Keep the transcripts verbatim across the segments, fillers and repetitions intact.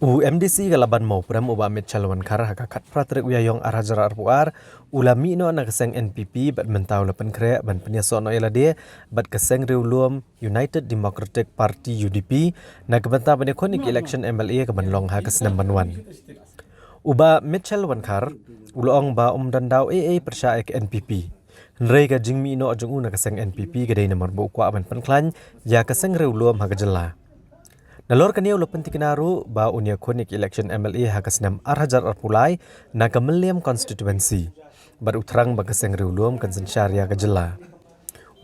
U MDC ka Laban Mawprem u Bah Mitchell Wankhar ha ka khatphra tarik u Ïaïong ar hajar arphew ar u la mih noh na ka seng NPP bad mynta u la pynkhreh ban pynïasoh noh ïa lade bad ka seng riewlum United Democratic Party, UDP, na ka bynta ban ïakhun ïa ka election MLA ka ban long ha ka snem ban wan. U Bah Mitchell Wankhar u la ong ba um don daw ei ei pyrshah ïa ka NPP. Hynrei ka jingmih noh jong u na ka seng NPP ka dei namar ba u kwah ban pynkhlaiñ ïa ka seng riewlum ha ka jylla. Nalor kane u la pyntikna ruh ba un ïakhun ïa ka election MLA ha ka snem ar hajar arphew lai na ka Mylliem constituency. Bad u thrang ba ka seng riewlum kan synshar ïa ka jylla.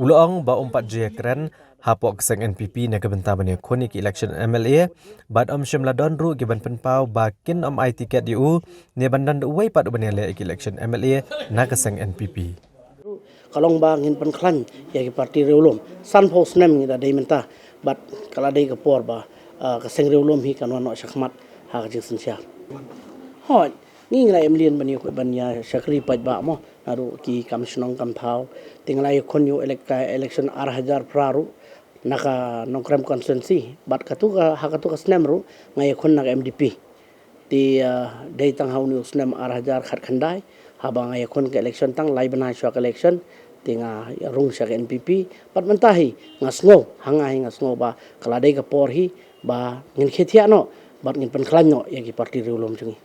U la ong ba um pat ju ïakren hapoh ka seng NPP na ka bynta ban ïakhun ïa ka election MLA bad um shym la don ruh ki ban pynpaw ba kin ym ai tiket ïa u ne ban don da uwei pat u ban ïaleh ïa ka election MLA na ka seng NPP. Ka long ba ngin pynkhlaiñ ïa ki parti riewlum. Sanphew snem ngi da dei mynta bad ka la dei ka por ba, ah, ka seng riewlum hi kan wan noh shakhmat ha ka jingsynshar. Hooid, ngi ngi la ïa mlien ban ïa, ban ïa shakri paidbah mo, naduh ki kam shnong kam thaw. Te ngi la ïakhun ïa u elek-, ka election ar hajar phra ruh na ka Nongkrem constituency bad katu ka, ha katu ka snem ruh nga ïakhun na ka MDP. Te, ah, dei tang ha une u snem ar hajar khatkhyndai haba nga ïakhun ka election tang lai bnai shuwa ka election, te nga rung sha ka NPP. Bad mynta hi nga sngew, ha nga hi nga sngew ba ka la dei ka por hi ba ngin khie thiah noh bad ngin pynkhlaiñ noh ïa ki parti riewlum jong ngi.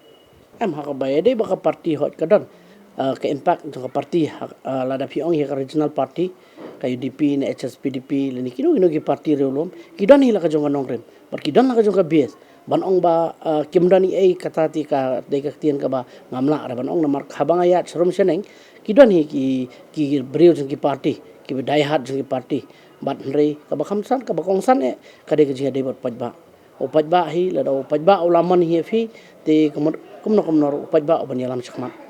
Em, ha kaba ïadei bad ka parti, hooid ka don, ah, ka impact jong ka parti, ha, ah, lada phi ong ïa ka regional party, ka UDP ne HSPDP lane kino kino ki parti riewlum, ki don hi la ka jong ka nongrim bad ki don la ka jong ka base. Ban ong ba, ah, kim don ei ei, kata te ka dei ka ktien kaba ngam lah re ban ong, namar haba nga ïaid sharum shaneng ki don hi ki, ki briew jong ki parti, ki die hard jong ki parti. Bad hynrei kaba kham san, kaba kongsan eh ka dei ka jingïadei bad paidbah. U paidbah hi, lada u paidbah u la mon hi ïa phi, te kumno kumno ruh u paidbah u ban ïalam shakhmat.